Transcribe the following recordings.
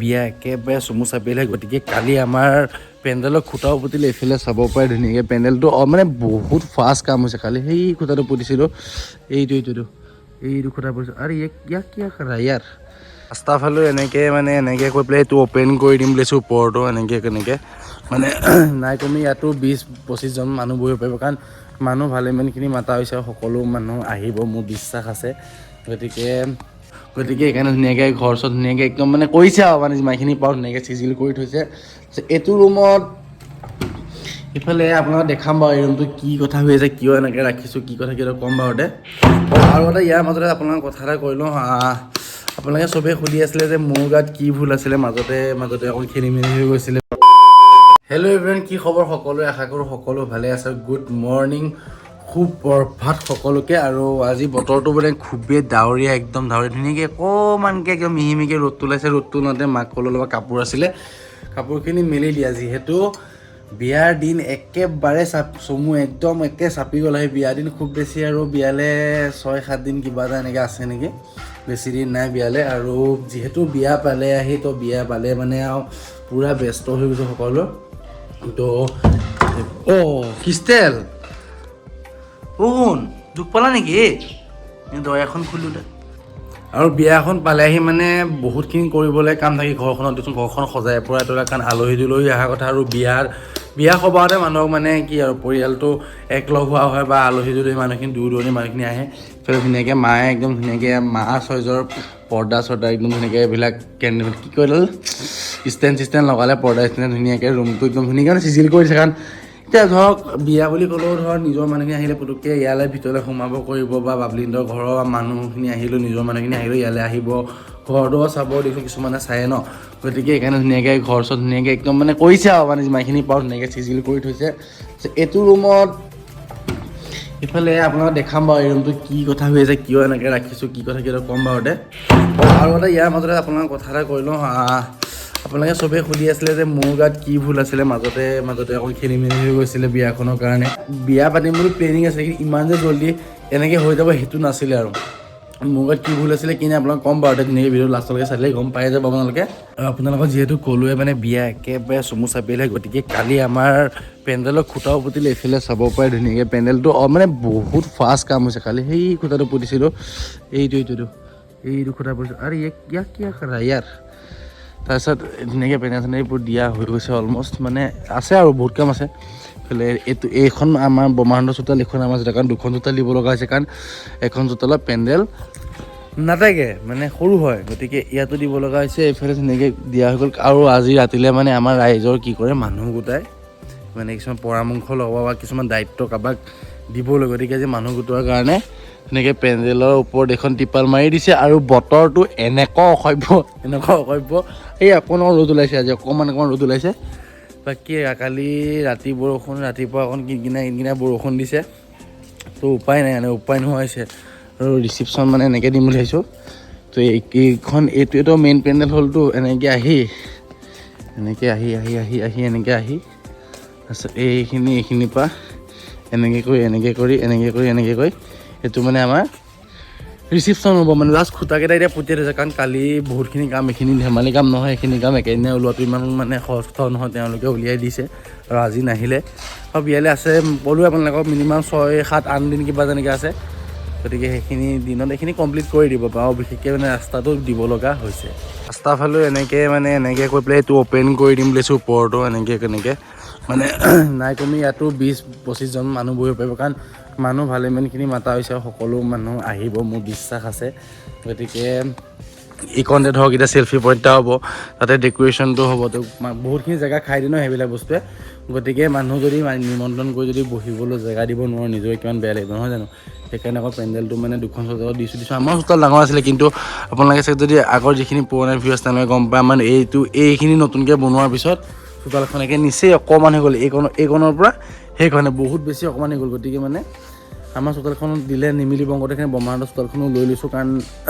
বিয়া একেবাৰে চমু চাপিলে। গতিকে কালি আমাৰ পেণ্ডেলৰ খুঁটাও পুতিলে। এইফালে চাব পাৰে ধুনীয়াকৈ পেণ্ডেলটো মানে বহুত ফাষ্ট কাম হৈছে। কালি সেই খুঁটাটো পুতিছিলোঁ, এইটো এইটো এইটো এইটো খুঁটা পুতিছোঁ। আৰু ইয়াক ইয়াক কি কৰা ইয়াৰ ৰাস্তা ফালেও এনেকৈ মানে এনেকৈ কৈ পেলাই এইটো অ'পেন কৰি দিম বুলিছোঁ। ওপৰতো এনেকৈ কেনেকৈ মানে নাই কমি ইয়াতো 20-25জন মানুহ বহিব পাৰিব, কাৰণ মানুহ ভালেমানখিনি মাতা হৈছে আৰু সকলো মানুহ আহিব, মোৰ বিশ্বাস আছে। গতিকে সেইকাৰণে ধুনীয়াকৈ ঘৰ চৰ ধুনীয়াকৈ একদম মানে কৰিছে আৰু মানে যিমানখিনি পাৰোঁ ধুনীয়াকৈ চিজিল কৰি থৈছে। তাৰপিছত এইটো ৰুমত ইফালে আপোনাক দেখাম বাৰু, এই ৰুমটো কি কথা হৈ আছে, কিয় এনেকৈ ৰাখিছোঁ, কি কথা কি ক'ম বাৰু দে। আৰু এটা ইয়াৰ মাজতে আপোনাক কথা এটা কৈ লওঁ। আপোনালোকে চবেই সুধি আছিলে যে মোৰ গাত কি ভুল আছিলে, মাজতে মাজতে অকণ খেলি মেলি হৈ গৈছিলে। হেল্ল' এভৰিৱান, কি খবৰ সকলোৰে? আশা কৰোঁ সকলো ভালে আছে। গুড মৰ্ণিং, সুপ্ৰভাত সকলোকে। আৰু আজি বতৰটো মানে খুবেই ডাৱৰীয়া, একদম ডাৱৰীয়া, ধুনীয়াকৈ অকণমানকৈ একদম মিহি মিহিকৈ ৰ'দটো ওলাইছে। ৰ'দটো ওলাওঁতে মাক ক'লো, অলপ কাপোৰ আছিলে, কাপোৰখিনি মেলি দিয়া, যিহেতু বিয়াৰ দিন একেবাৰে চমু একদম একে চাপি গ'ল। সেই বিয়াৰ দিন খুব বেছি আৰু বিয়ালে 6-7 দিন কিবা এটা এনেকৈ আছে নেকি, বেছি দিন নাই বিয়ালে। আৰু যিহেতু বিয়া পালে আহি, তো বিয়া পালে মানে আৰু পূৰা ব্যস্ত হৈ গৈছোঁ সকলো। তো অ' ক্ৰিষ্টেল, শুন, দুখ পালা নেকি? এই দৰ্জাখন খুলি দে। আৰু বিয়াখন পালেহি মানে বহুতখিনি কৰিবলৈ কাম থাকে ঘৰখনত দেচোন, ঘৰখন সজাই পৰাই তোলা, কাৰণ আলহী দুলহী অহা কথা। আৰু বিয়া সবাহতে মানুহক মানে কি আৰু পৰিয়ালটো একলগ হোৱা হয় বা আলহী দুলহী মানুহখিনি, দূৰ দূৰণি মানুহখিনি আহে। সেইফালে ধুনীয়াকৈ মায়ে একদম ধুনীয়াকৈ মা চইজৰ পৰ্দা চৰ্দা একদম ধুনীয়াকৈ এইবিলাক কেণ্ডেল কি কয় ষ্টেণ্ড চিষ্টেণ্ড লগালে, পৰ্দা ষ্টেণ্ড, ধুনীয়াকৈ ৰুমটো একদম ধুনীয়াকৈ মানে চিজিল কৰি দিছে। কাৰণ এতিয়া ধৰক বিয়া বুলি ক'লেও ধৰক নিজৰ মানুহখিনি আহিলে পুটুককৈ ইয়ালৈ ভিতৰলৈ সোমাব কৰিব বা বাবলিহঁতৰ ঘৰৰ মানুহখিনি আহিলেও, নিজৰ মানুহখিনি আহিলেও ইয়ালৈ আহিব, ঘৰটো চাব দেখিছোঁ, কিছুমানে চায়ে ন। গতিকে সেইকাৰণে ধুনীয়াকৈ ঘৰ চৰ ধুনীয়াকৈ একদম মানে কৰিছে আৰু মানে যিমানখিনি পাৰোঁ ধুনীয়াকৈ চিজিল কৰি থৈছে। এইটো ৰুমত ইফালে আপোনাক দেখাম বাৰু, এই ৰুমটো কি কথা হৈ আছে, কিয় এনেকৈ ৰাখিছোঁ, কি কথা কি ক'ম বাৰু দে। আৰু এটা ইয়াৰ মাজতে আপোনাক কথা এটা কৈ লওঁ। আপোনালোকে চবেই সুধি আছিলে যে মোৰ গাত কি ভুল আছিলে, মাজতে মাজতে অকণ খেলি মেলি হৈ গৈছিলে বিয়াখনৰ কাৰণে। বিয়া পাতিম বুলি প্লেনিং আছিলে, কিন্তু ইমান যে জল্দি এনেকৈ হৈ যাব সেইটো নাছিলে। আৰু মোৰ গাত কি ভুল আছিলে কি নাই আপোনাক ক'ম বাৰু দে, ধুনীয়াকৈ ভিডিঅ' লাষ্টলৈকে চালে গম পাই যাব আপোনালোকে। আৰু আপোনালোকক যিহেতু ক'লোৱে মানে বিয়া একেবাৰে চমু চাপিলে, গতিকে কালি আমাৰ পেণ্ডেলৰ খুঁটাও পুতিলে। এইফালে চাব পাৰে ধুনীয়াকৈ পেণ্ডেলটো মানে বহুত ফাষ্ট কাম হৈছে। কালি সেই খুঁটাটো পুতিছিলোঁ, এইটো এইটো এইটো এইটো খুঁটা পুতিছোঁ। আৰু ইয়াক ইয়াক কি কৰা ইয়াৰ তাৰপিছত ধুনীয়াকৈ পেণ্ডেল চেণ্ডেল এইবোৰ দিয়া হৈ গৈছে অলমষ্ট, মানে আছে আৰু বহুত কাম আছে। এইফালে এইটো এইখন আমাৰ বৰমাহঁতৰ চোতাল, এইখন আমাৰ চোতাল, কাৰণ দুখন চোতাল দিব লগা হৈছে, কাৰণ এখন চোতালত পেণ্ডেল নাথাকে, মানে সৰু হয়, গতিকে ইয়াতো দিব লগা হৈছে। এইফালে ধুনীয়াকৈ দিয়া হৈ গ'ল। আৰু আজি ৰাতিলৈ মানে আমাৰ ৰাইজৰ কি কৰে, মানুহ গোটাই মানে কিছুমান পৰামৰ্শ ল'ব বা কিছুমান দায়িত্ব কাৰোবাক দিবলৈ, গতিকে আজি মানুহ গোটোৱাৰ কাৰণে ধুনীয়াকৈ পেণ্ডেলৰ ওপৰত এখন টিপাল মাৰি দিছে। আৰু বতৰটো এনেকুৱা অসভ্য, এনেকুৱা অসভ্য, এই অকণ অকণ ৰ'দ ওলাইছে আজি, অকণমান অকণমান ৰ'দ ওলাইছে। বাকী কালি ৰাতি বৰষুণ, ৰাতিপুৱা অকণ কিনকিনাই কিনকিনাই বৰষুণ দিছে। তো উপায় নাই, মানে উপায় নোহোৱা হৈছে। আৰু ৰিচিপশ্যন মানে এনেকৈ দিম বুলি ভাবিছোঁ। তো এইখন এইটোৱেতো মেইন পেণ্ডেল হ'লতো, এনেকৈ আহি এনেকৈ আহি আহি আহি আহি এনেকৈ আহি, তাৰপিছত এইখিনি এইখিনিৰ পৰা এনেকৈ কৰি এনেকৈ কৰি এনেকৈ কৰি এনেকৈ কৰি এইটো মানে আমাৰ ৰিচিপশ্যন হ'ব। মানে লাষ্ট খুঁটাকেইটা এতিয়া পুতি থৈছে, কাৰণ কালি বহুতখিনি কাম, এইখিনি ধেমালি কাম নহয়, এইখিনি কাম একেদিনাই ওলোৱাটো ইমান মানে সহজ কথা নহয়। তেওঁলোকে উলিয়াই দিছে আৰু আজি নাহিলে আৰু বিয়ালৈ আছে, ক'লোৱে আপোনালোকক, মিনিমাম 6, 7, 8 দিন কিবা তেনেকৈ আছে। গতিকে সেইখিনি দিনত এইখিনি কমপ্লিট কৰি দিব আৰু বিশেষকৈ মানে ৰাস্তাটো দিব লগা হৈছে। ৰাস্তা ফালেও এনেকৈ মানে এনেকৈ কৈ পেলাই এইটো অ'পেন কৰি দিম বুলিছোঁ। ওপৰতো এনেকৈ কেনেকৈ মানে নাই কমি ইয়াতো 20-25জন মানুহ বহিব পাৰিব, কাৰণ মানুহ ভালেমানখিনি মাতা হৈছে আৰু সকলো মানুহ আহিব, মোৰ বিশ্বাস আছে। গতিকে এইকণতে ধৰক এতিয়া চেলফি পইণ্ট এটা হ'ব, তাতে ডেক'ৰেশ্যনটো হ'ব, তো বহুতখিনি জেগা খাই দিয়ে ন সেইবিলাক বস্তুৱে। গতিকে মানুহ যদি নিমন্ত্ৰণ কৰি যদি বহিবলৈ জেগা দিব নোৱাৰোঁ, নিজৰে কিমান বেয়া লাগিব, নহয় জানো? সেইকাৰণে আকৌ পেণ্ডেলটো মানে দুখন চোতালত দিছোঁ। আমাৰ চোতাল ডাঙৰ আছিলে, কিন্তু আপোনালোকে চাগে যদি আগৰ যিখিনি পুৰণা ভিউ আছে তেওঁলোকে গম পায়, মানে এইটো এইখিনি নতুনকৈ বনোৱাৰ পিছত চোতালখন একে নিচেই অকণমান হৈ গ'ল, এইকণৰ পৰা সেইখনে বহুত বেছি অকণমান হৈ গ'ল। গতিকে মানে আমাৰ চোতালখনত দিলে নিমিলিব, অংকতে সেইকাৰণে বৰমাহঁতৰ চোতালখনো লৈ লৈছোঁ, কাৰণ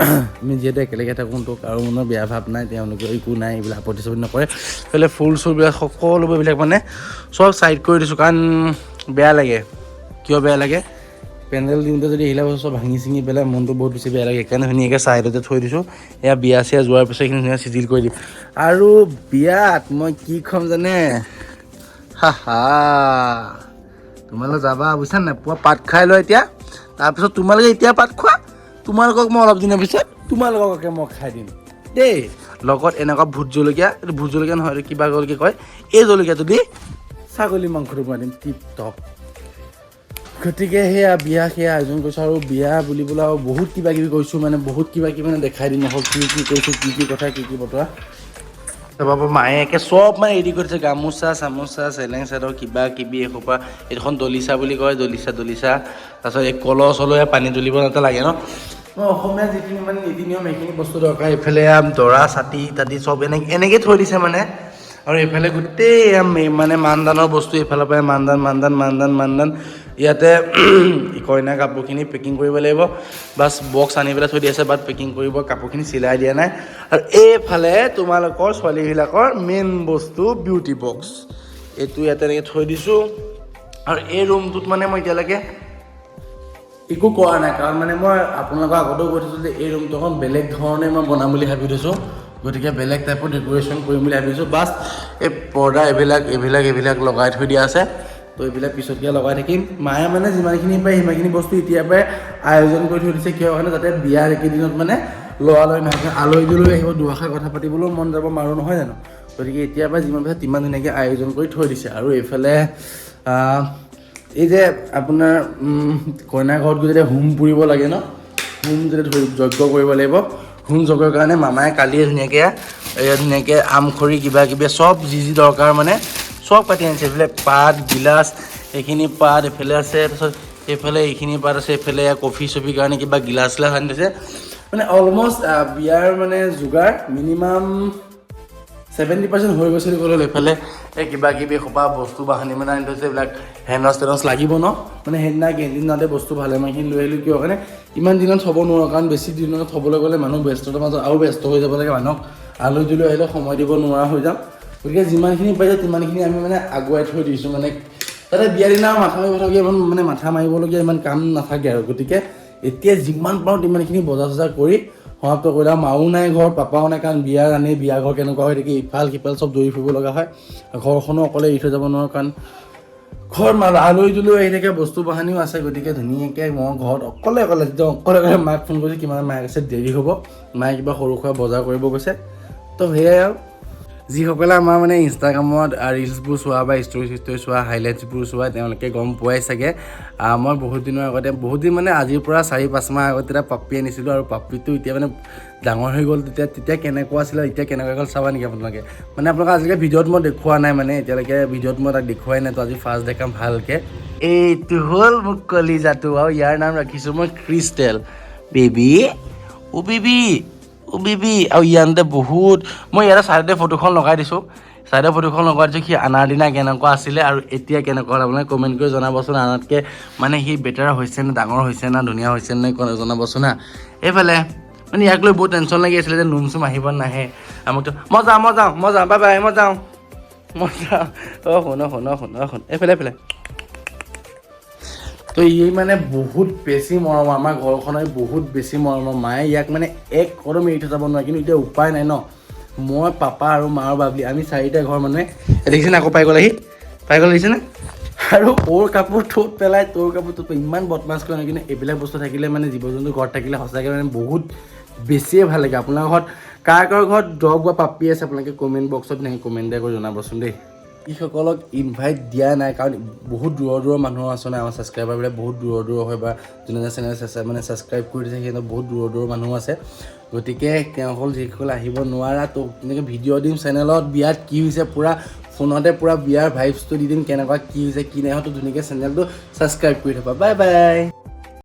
আমি যিহেতু একেলগে থাকোঁ, তো কাৰো মনৰ বেয়া ভাৱ নাই, তেওঁলোকে একো নাই, এইবিলাক আপত্তি চাপত্তি নকৰে। এইফালে ফুল চুলবিলাক সকলোবোৰ এইবিলাক মানে চব চাইড কৰি দিছোঁ, কাৰণ বেয়া লাগে। কিয় বেয়া লাগে? পেণ্ডেল দিওঁতে যদি এইবিলাক বস্তু চব ভাঙি চিঙি পেলাই মনটো বহুত বেছি বেয়া লাগে। সেইকাৰণে ধুনীয়াকৈ ছাইডতে থৈ দিছোঁ। এয়া বিয়া চিয়া যোৱাৰ পিছত এইখিনি ধুনীয়া চিজিল কৰি দিম। আৰু বিয়াত মই কি খাম জানে? হা হা, তোমালোক যাবা, বুজিছা নাই? পুৱা পাত খাই লোৱা এতিয়া। তাৰপিছত তোমালোকে এতিয়া পাত খোৱা, তোমালোকক মই অলপ দিনৰ পিছত তোমালোককে মই খাই দিম দেই। লগত এনেকুৱা ভোট জলকীয়া, এইটো ভোট জলকীয়া নহয়, এইটো কিবা জলকীয়া কয়, এই জলকীয়াটো দি ছাগলী মাংসটো বনাই দিম টিপ টপ। গতিকে সেয়া বিয়া সেয়া আয়োজন কৰিছোঁ। আৰু বিয়া বুলিবলৈ আৰু বহুত কিবা কিবি কৰিছোঁ, মানে বহুত কিবা কিবি, মানে দেখাই দিম নহওক কি কি কৰিছোঁ, কি কি কথা, কি কি বতৰা। তাৰপৰা মায়ে একে চব মানে ৰেডি কৰি থৈছে, গামোচা চামোচা, চেলেং চাদৰ, কিবা কিবি এসোপা। এইখন দলিচা বুলি কয়, দলিচা দলিচা। তাৰপিছত এই কলহ চলহে পানী তুলিব তাতে লাগে ন। মই অসমীয়া যিখিনি মানে নীতি নিয়ম, সেইখিনি বস্তু দৰকাৰ। এইফালে দৰা ছাতি তাতি চব এনেকৈ এনেকৈ থৈ দিছে মানে। আৰু এইফালে গোটেই এয়া মানে মানদানৰ বস্তু, এইফালৰ পৰাই মানদান মানদান মানদান মানদান। ইয়াতে কইনা কাপোৰখিনি পেকিং কৰিব লাগিব। বাছ, বক্স আনি পেলাই থৈ দি আছে, বাট পেকিং কৰিব, কাপোৰখিনি চিলাই দিয়া নাই। আৰু এইফালে তোমালোকৰ ছোৱালীবিলাকৰ মেইন বস্তু বিউটি বক্স, এইটো ইয়াতে এনেকৈ থৈ দিছোঁ। আৰু এই ৰুমটোত মানে মই এতিয়ালৈকে একো কৰা নাই, কাৰণ মানে মই আপোনালোকৰ আগতেও কৈ থৈছোঁ যে এই ৰুমটো অকণ বেলেগ ধৰণে মই বনাম বুলি ভাবি থৈছোঁ। গতিকে বেলেগ টাইপৰ ডেক'ৰেশ্যন কৰিম বুলি ভাবিছোঁ। বাছ, এই পৰ্দা এইবিলাক এইবিলাক এইবিলাক লগাই থৈ দিয়া আছে, তো এইবিলাক পিছতকৈ লগাই থাকিম। মায়ে মানে যিমানখিনি পাৰে সিমানখিনি বস্তু এতিয়াৰ পৰাই আয়োজন কৰি থৈ দিছে। কিয় কাৰণে? যাতে বিয়াৰ একেদিনত মানে লৰালৰি নহয়, আলহী দুলহী আহিব, দুআষাৰ কথা পাতিবলৈও মন যাব মাৰো, নহয় জানো? গতিকে এতিয়াৰ পৰা যিমান পাৰে তিমান ধুনীয়াকৈ আয়োজন কৰি থৈ দিছে। আৰু এইফালে এই যে আপোনাৰ কইনা ঘৰত গৈ যেতিয়া হোম পুৰিব লাগে ন, হোম যেতিয়া ধৰি যজ্ঞ কৰিব লাগিব, হোম যজ্ঞৰ কাৰণে মামাই কালিয়ে ধুনীয়াকৈ এয়া ধুনীয়াকৈ আম খৰি কিবা কিবি চব যি যি দৰকাৰ মানে চব কাটি আনিছে। এইফালে পাত গিলাচ, এইখিনি পাত এইফালে আছে, তাৰপিছত এইফালে এইখিনি পাত আছে, এইফালে কফি চফিৰ কাৰণে কিবা গিলাচ চিলাচ আনি থৈছে। মানে অলমষ্ট বিয়াৰ মানে যোগাৰ মিনিমাম 70% হৈ গৈছে বুলি ক'লে হ'ল। এইফালে এই কিবা কিবি সোপা বস্তু বাহানি মানে আনি থৈছে, এইবিলাক হেনচ টেনচ লাগিব ন। মানে সেইদিনা কেইদিনতে বস্তু ভালেমানখিনি লৈ আহিলোঁ। কিয় কাৰণে? ইমান দিনত থ'ব নোৱাৰোঁ, কাৰণ বেছি দিনত থ'বলৈ গ'লে মানুহ ব্যস্ততাৰ মাজত আৰু ব্যস্ত হৈ যাব লাগে, মানুহক আলহী দুলহী আহিলে সময় দিব নোৱাৰা হৈ যাম। গতিকে যিমানখিনি পাৰিছে তিমানখিনি আমি মানে আগুৱাই থৈ দিছোঁ, মানে তাতে বিয়া দিনা মাথা মাৰিব লগীয়া ইমান মানে মাথা মাৰিবলগীয়া ইমান কাম নাথাকে আৰু। গতিকে এতিয়া যিমান পাৰোঁ তিমানখিনি বজাৰ চজাৰ কৰি সমাপ্ত কৰি আৰু মাও নাই ঘৰত, পাপাও নাই, কাৰণ বিয়া জানেই বিয়া ঘৰ কেনেকুৱা হৈ থাকে, ইফাল সিফাল চব দৌৰি ফুৰিব লগা হয়। ঘৰখনো অকলে এৰি থৈ যাব নোৱাৰোঁ, কাৰণ ঘৰত মানুহ আলহী দুলহী আহি থাকে, বস্তু বাহানিও আছে। গতিকে ধুনীয়াকৈ মই ঘৰত অকলে অকলে, একদম অকলে অকলে। মাক ফোন কৰিছোঁ, কিমান মায়ে কৈছে দেৰি হ'ব, মায়ে কিবা সৰু সুৰা বজাৰ কৰিব গৈছে। তো সেয়াই আৰু যিসকলে আমাৰ মানে ইনষ্টাগ্ৰামত ৰিলচবোৰ চোৱা বা ষ্টৰি চিষ্টৰি চোৱা, হাইলাইটছবোৰ চোৱা, তেওঁলোকে গম পোৱাই চাগে। মই বহুত দিনৰ আগতে, বহুত দিন মানে আজিৰ পৰা 4-5 মাহ আগতে এটা পাপ্পি আনিছিলোঁ আৰু পাপ্পিটো এতিয়া মানে ডাঙৰ হৈ গ'ল। তেতিয়া তেতিয়া কেনেকুৱা আছিলে, এতিয়া কেনেকুৱা গ'ল, চাবা নেকি আপোনালোকে? মানে আপোনালোকে আজিলৈকে ভিডিঅ'ত মই দেখুওৱা নাই, মানে এতিয়ালৈকে ভিডিঅ'ত মই তাক দেখুৱাই নাই। তো আজি ফাৰ্ষ্ট দেখাম ভালকৈ। এইটো হ'ল মোক কলিজাটো আৰু ইয়াৰ নাম ৰাখিছোঁ মই ক্ৰিষ্টেল। বেবী, ও বেবী, ও বেবী। আৰু ইয়াতে বহুত মই ইয়াতে চাইডতে ফটোখন লগাই দিছোঁ, চাইডৰ ফটোখন লগাই দিছোঁ। সি আনাৰ দিনা কেনেকুৱা আছিলে আৰু এতিয়া কেনেকুৱা হ'ল, আপোনালোকে কমেণ্ট কৰি জনাবচোন। আনাতকৈ মানে সি বেটাৰ হৈছে নে, ডাঙৰ হৈছে নে, ধুনীয়া হৈছে নে, জনাবচোন হা। এইফালে মানে ইয়াক লৈ বহুত টেনশ্যন লাগি আছিলে যে নোম চোম আহিব নাহে। আমাকতো মই যাওঁ, মই যাওঁ, মই যাওঁ, বাই বাই, মই যাওঁ, মই যাওঁ। অ' শুন, শুন, শুন, শুন, এইফালে এইফালে। তো ই মানে বহুত বেছি মৰমৰ, আমাৰ ঘৰখনৰ বহুত বেছি মৰমৰ। মায়ে ইয়াক মানে এক কদম এৰি থৈ যাব নোৱাৰে, কিন্তু এতিয়া উপায় নাই ন। মই, পাপা আৰু মা আৰু বাবলি, আমি চাৰিটা ঘৰ মানুহে। দেখিছেনে আকৌ পাই গ'ল আহি, পাই গ'ল, দেখিছেনে? আৰু অ'ৰ কাপোৰ ত'ত পেলাই, তোৰ কাপোৰ ত'ত পেলাই, ইমান বদমাছ কৰে। কিন্তু এইবিলাক বস্তু থাকিলে মানে জীৱ জন্তু ঘৰত থাকিলে সঁচাকৈ মানে বহুত বেছিয়ে ভাল লাগে। আপোনাৰ ঘৰত কাৰ কাৰ ঘৰত ডগ বা পাপ্পি আছে, আপোনালোকে কমেণ্ট বক্সত তেনেকৈ কমেণ্ট কৰি জনাবচোন দেই। যিসকলক ইনভাইট দিয়া নাই, কাৰণ বহুত দূৰৰ দূৰৰ মানুহ আছে ন, আমাৰ ছাবস্ক্ৰাইবাৰবিলাক বহুত দূৰৰ দূৰৰ হয় বা যোনে চেনেল মানে ছাবস্ক্ৰাইব কৰি দিছে, সিহঁতৰ বহুত দূৰৰ দূৰৰ মানুহ আছে। গতিকে তেওঁসকল যিসকল আহিব নোৱাৰা, তো তেনেকৈ ভিডিঅ' দিম চেনেলত, বিয়াত কি হৈছে পূৰা ফোনতে পূৰা বিয়াৰ ভাইবছটো দি দিম, কেনেকুৱা কি হৈছে কি নাই হোৱা। তো ধুনীয়াকৈ চেনেলটো ছাবস্ক্ৰাইব কৰি থ'বা। Bye bye.